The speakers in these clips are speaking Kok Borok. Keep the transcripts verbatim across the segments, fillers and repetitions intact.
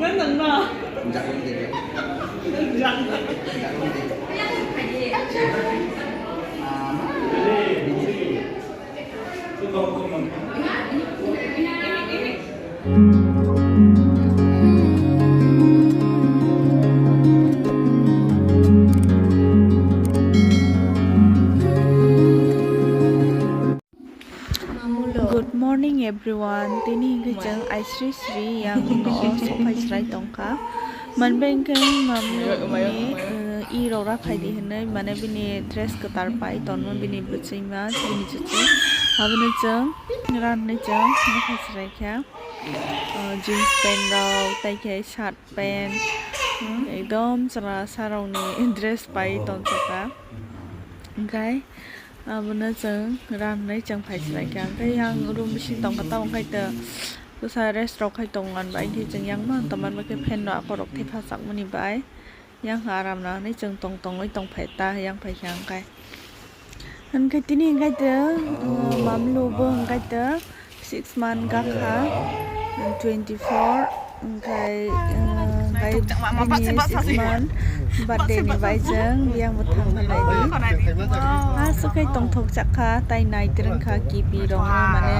Good morning everyone. Tini hingke chwng Aisri Sri yang no sopai chwrai tongkha. Manbai hingke mamni, eh, i rok ra phaidi hinui mane bini dress kwtal pai tonmo bini bwchwima bini chuchu. Abono chwng ranni chwng no phai chwrai kha. Eh, jeans pant rok tai khe shirt pant. Ekdom chwla sa rokni dress pai tongchokha. Hingke Abono chwng ranai chwng phai chwrai kha. Hwnkhe yang room bising tongkha, tamo khai to bwsa rest rok khai tongo, ani bai khe chwng yang ma tongma bai khe fan no akorok thepha chakmani bai yang aram nangni chwng tong tongwi tong phai ta yang phai kha hwnkhe. Hwnkhe tini hwnkhe to, uh, mamlo bo hwnkhe to. Six month gakha, twenty four, hwnkhe, eh, hwnkhe bini six month birthday ni bai chwng biyang bo thang kha nai di. Aswk khe tongthok chakha, tai nai twrwng kha, kipi rok no mane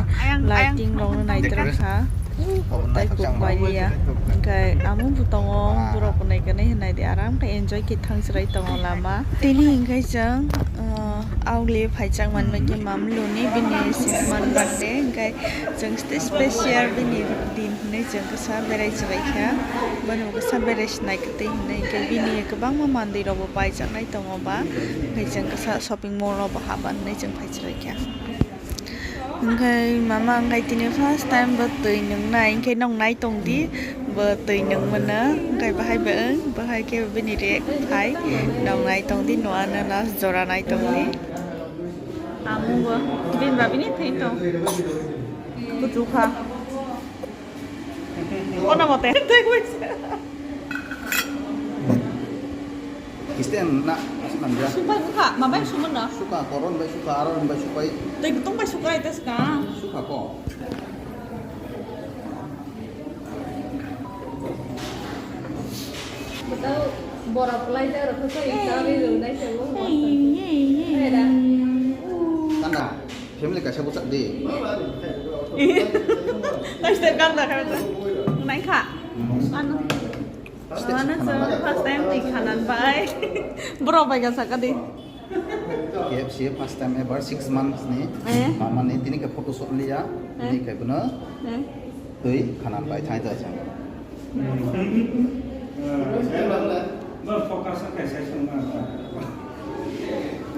lighting rok no nai twrwng kha. Tai kok bai ya, hwnkhe amo bo tongo, borok bo nai khe nai hwnai di, aram khe enjoy khe thang chwrai tongo lama. Tini hwnkhe chwng, eh, Augli phaijak manbai khe mamluni bini six month birthday, hwnkhe chwng special bini din hinwi chwng kisa berai chwrai kha. Bono kisa berai sinai kwtwi hinwi, hwnkhe bini kwbangma mandirokbo paijaknai tongo ba, hwnkhe chwng kisa shopping mall o bo hapna hinwi chwng phai chwrai kha. Hwnkhe mama hwnkhe tini first time bo twi nwngnai, hwnkhe nong nai tong di. Bo twi nung mano, hwnkhe bahai bo wng, bahai khe bini rek phai, nong nai tong di, no ano last jora nai tong di. Amo bo, bini ba bini thwi tong. Kuchu kha. Kono mote. Kisten na, asuk nang ja. Supai bukha, mabai sumun na. Suka, koron bai suka, aron bai supai. Tei gutung bai suka ite suka. Suka ko. Betul, borok lai ta rokho sa ita ri ru nai se mo. Kanda, family kaisa bwchak di. Nai se kanda kha ta. Nai kha. Ano. Ano first time twi khanan bai. Borok bai ga saka di. K F C first time ever six months ni. Eh? Mama ni tini ke photo shoot liya. Eh? Tini ke bono. Eh? Twi khanan bai thai ta chang.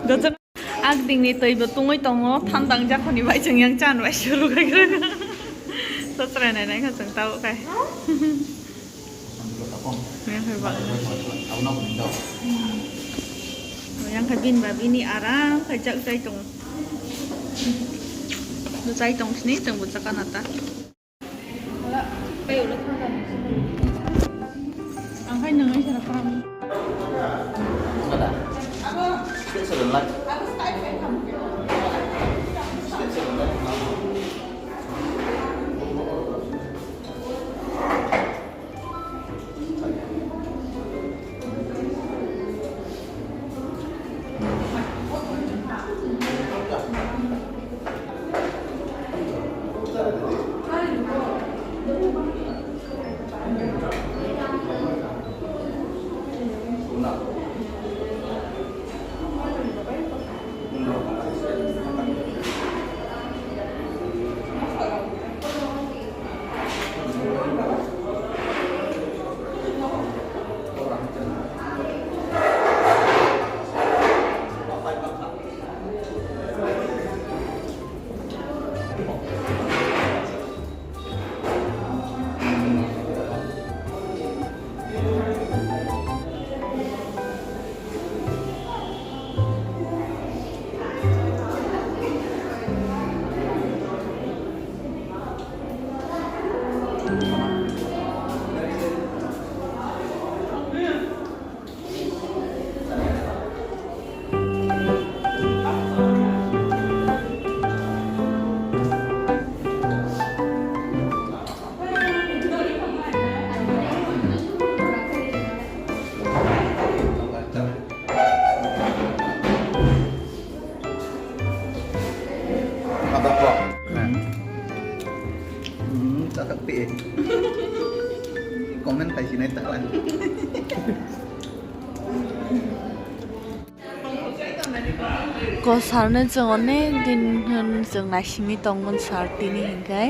Dochon. Agdingni twi bo tungwi tongo, thandang jakhoni bai chwng yang chan bai suru khai. Sachrai nai nai kha chwng tabuk khai. Yang khai ba. Yang khai bin ba bini aram khai jak chai tong. Bo chai tong sini chwng bo chakana ta. Ang khai nang ai sara pram. Comment khai sinai takla. Kosarno chwng onek din hwn chwng naisingwi tongmani sir tini hinkhai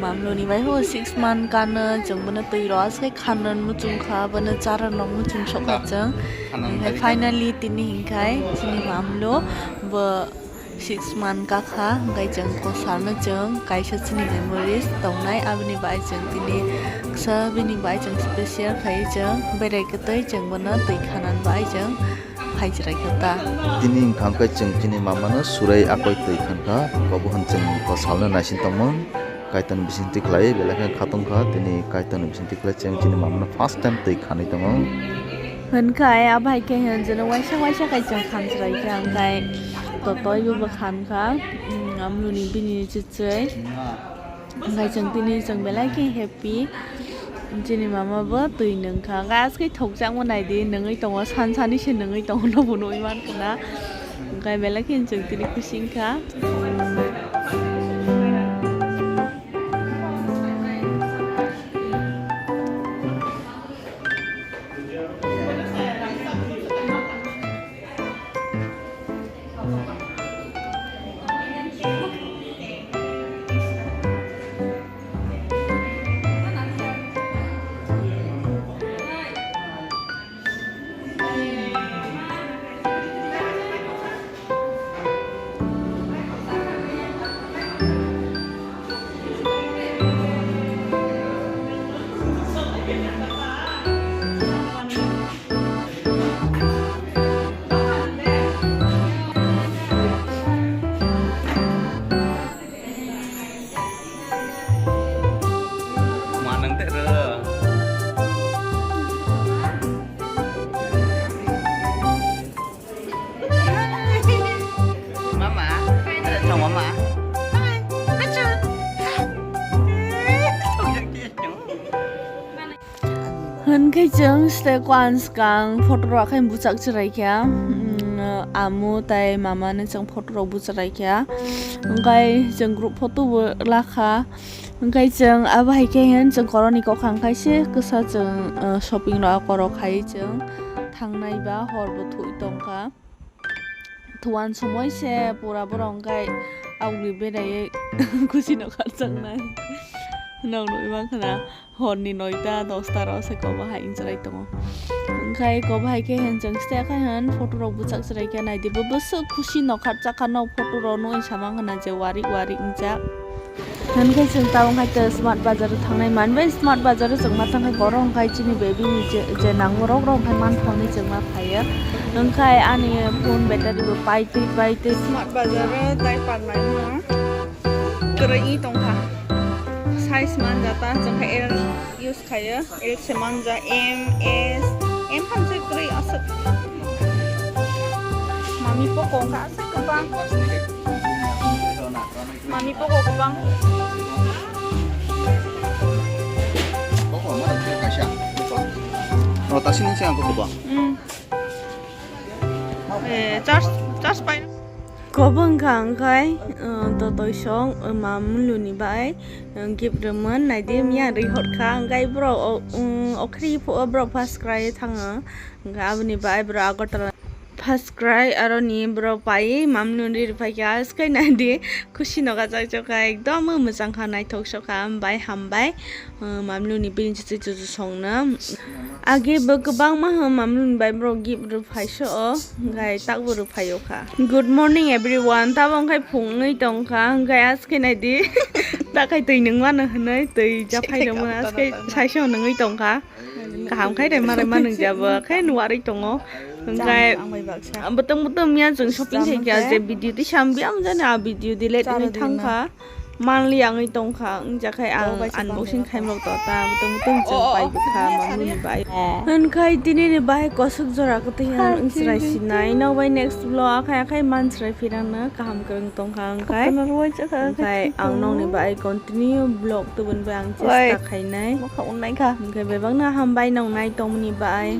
mamloni bai ho six month kano chwng bono twi rw aswk khanrwng muchung kha bono charwrwng muchung sokha chwng. Hinkhai finally tini hinkhai chini mamlo bo six month kakha, hwnkhe chwng kosarno chwng kaisa chini memories tongnai, aboni bai chwng tini kisa bini bai chwng special khai chwng berai kwtwi chwng bono twi khanan bai chwng phai chwrai kha ta. Tini wngkha hwnkhe chwng chini mamano surai akoi twi khankha, obo hwn chwng kosalno naising tongmung. Kaitorni bisingtwi khlai belai khe khatungkha, tini Kaitorni bisingtwi khlai chwng chini mamano first time twi khanwi tongo. Hwnkhai abai khe hwn jeno waisa waisa kai chwng khan chwrai kha, hwnkhai totoi bo khan kha, mm, amluni bini chichai. Hwnkhai chwng tini chwng belai khe happy. Chini mama bo twi nung kha. Hwnkhai aswk thokjakma nai di, nungwi tongo, san sani se nungwi tongo, no bo nugwi man khna. Hwnkhai belai khe chwng tini khusi wngkha. Manang te ro. Mama, chong mama. Hwn khe chwng stay kuan swkang photo rok khe buchak chwrai kha. Mm, amu tai mama ni chwng photo rok buchwrai kha. Hwnkhai chwng group photo bo lakha. Hwnkhai chwng abo hai khe hwn chwng koroni kwkhwrang khai se kwsa chwng, uh, shopping rok korok khai chwng thangnai ba hor bo thwi tongkha. Thuan somoi se pura borok hwnkhai aboni berai khusi no kharjaknai. Nwng nugwi mankha na horni noita dosta rok se kobo hai wngchwrai tongo. Hwnkhai kobo hai khe hwn chwng stay khai hwn photo rok buchak chwrai khe nai di bo bwswk khusi no kharjak kha no photo rok nugwi sama wngkha na je warik warik wngjak. Hwn khe chwng tabuk hai khe Smart Bazar o thangnai manbai, Smart Bazar o chwng ma thang khe borok hwnkhai chini baby ni je, je nangma rok rok hwnkhai man thangwi chwng ma phaiya. Hwnkhai ani phone battery bo paitwi paitwi Smart Bazar o diaper naimano kwrwi wngwi tongkha. Size manjak ta chwng khe L use khaio, L se manja, M, S, M hamse kwrwi aswk. Mami poko wngkha aswk kwbang. Mami poko kwbang. Poko mana kaisa. Oh, tasini se ang poko ba. Hmm. Eh, charge, charge pai. Kobo wngkha hwnkhai, uh, totoi song, uh, mamluni bai, uh, gift rwmani naidi miya rwi hor kha, hwnkhai borok o, um, okhri pho borok first cry thango, hwnkhai aboni bai borok Agartala. First cry aroni borok pai mamluni rwi phai kha, aswk naidi khusi no kachak chok kha, ekdom mwchang kha, naithok sok kha, bai hambai, uh, mamluni bini chuchu chuchu songno. Age bo kwbangma hwn mamluni bai borok gift rw phai so o, hwnkhai takbo rw phai o kha. Good morning everyone, tabo hwnkhai phung wngwi tong kha, hwnkhai aswk naidi, takhai twi nung mano hwnwi twi japhai rw mano, aswk sai se nungwi tong kha. Kaham khai rema rema nung jabo khai nuarwi tongo, hwnkhai bwtwng bwtwng miya chwng shopping khai kha je video tisam biyam jani a video delete wngwi thang kha. Manli wngwi tongkha, wngjakhe ang unboxing khaimrok to ta, bwtwng bwtwng chwng pai bwkha mamluni bai. Hwnkhai tinini bai kosok jora kwtwi ang wngchwrai sinai, nok bai next vlog akhai akhai manchwrai phirangno kaham kwrwng tongkha hwnkhai. Hwnkhai ang nokni bai continue vlog tubun bai ang chesta khainai. Hwnkhai bebakno hambai nong nai tongmani bai.